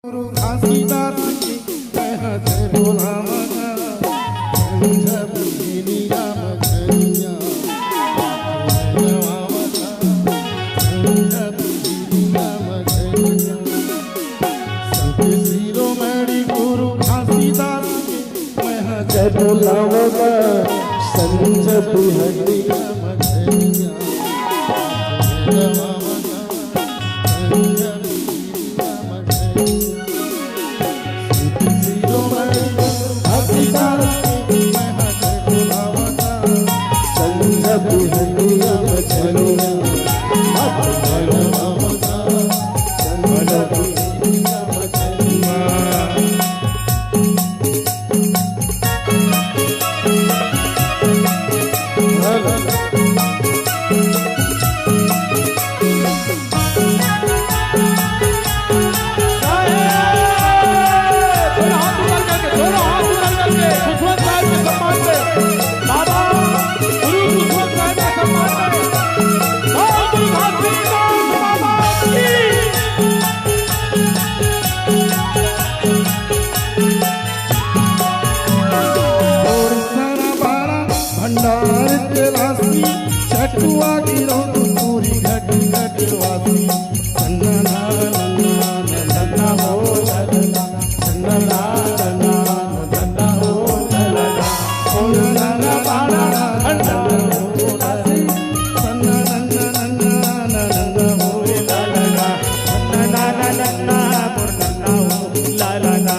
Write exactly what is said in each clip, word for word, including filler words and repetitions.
गुरु घासीदास के मैं ह जय बोलावत, संझा बिहनिया मझनिया। संझा बिहनिया मझनिया। संत शिरोमणि गुरु घासीदास के मैं ह जय बोलावत, संझा बिहनिया मझनिया। दोनों हाथ ऊपर करके, दोनों हाथ ऊपर करके खुशवंत साहब के सम्मान में, बाबा गुरु खुशवंत साहब के सम्मान में, बोल गुरु घासीदास बाबा की। और सारा बारा भंडार के लासी, चटुआ गिरो तू पूरी घट घट वासी। नन्ना नन्ना नन्ना हो ललना, नन्ना नन्ना नन्ना हो ललना। ओ नन्ना बारा भंडार के लासी, नन्ना नन्ना नन्ना नन्ना हो ललना, नन्ना नन्ना नन्ना हो ललना।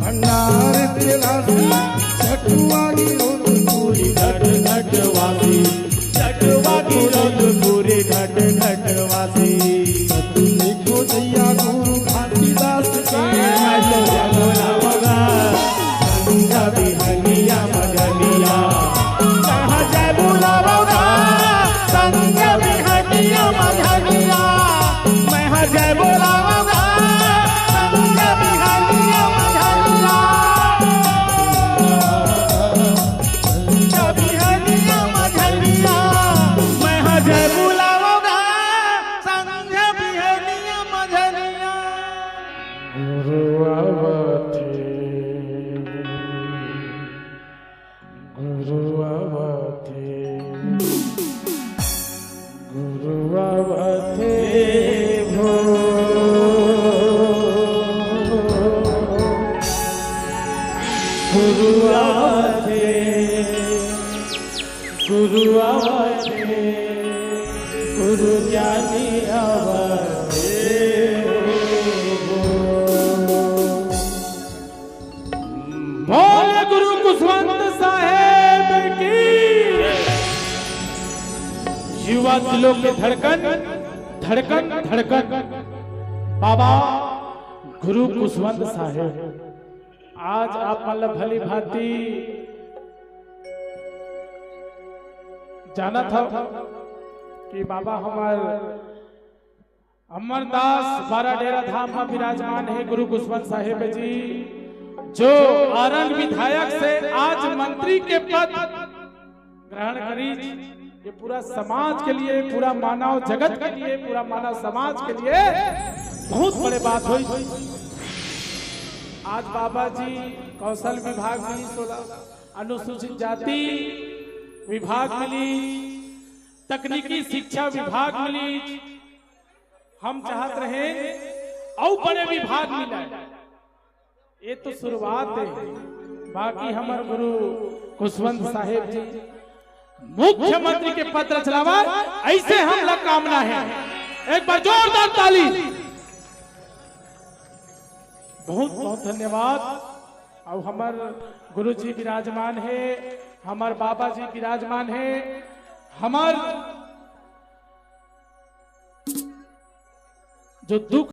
भंडार के लासी, चटुआ गिरो तू पूरी घट घट वासी, चटुआ गिरो तू पूरी घट घट वासी। देखो दैया गुरु घासीदास के, मैं तो जय बोलावगा, संझा बिहनिया मझनिया। मैं ह जय बोलावगा, संझा बिहनिया मझनिया। मैं ह जय बोलावगा, संझा बिहनिया मझनिया। संझा बिहनिया मझनिया। मैं ह जय बोलावगा, संझा बिहनिया मझनिया। गुरु आवत हे, गुरु आवत हे, गुरु आवत हे भो, गुरु आवत हे, गुरु आवत हे, गुरु ज्ञानी आवत हे भो। बोल गुरु कुसवंत साहेब की। युवा दिलों के धड़कन, धड़कन, धड़कन, बाबा गुरु कुसवंत साहेब। आज आप मन ल भली भांति जानत हव कि बाबा हमर अमरदास बारा डेरा धाम में विराजमान हे गुरु कुसवंत साहेब जी, जो आरंग विधायक से आज मंत्री के पद ग्रहण करीस। ये पूरा समाज के लिए, पूरा मानव जगत के लिए, पूरा मानव समाज के लिए बहुत बड़े बात होई। आज बाबा जी कौशल विभाग मिलिस ओला, अनुसूचित जाति विभाग मिलिस, तकनीकी शिक्षा विभाग मिलिस। हम चाहत रहे अउ बड़े विभाग मिले। ये तो शुरुआत हे, बाकी हमर गुरु कुसवंत साहेब जी मुख्यमंत्री के पद रचलावय, अइसे हमला कामना हे। एक बार जोरदार ताली। बहुत बहुत धन्यवाद। अउ हमर गुरु जी विराजमान हे, हमर बाबा जी विराजमान हे, हमर जो दुख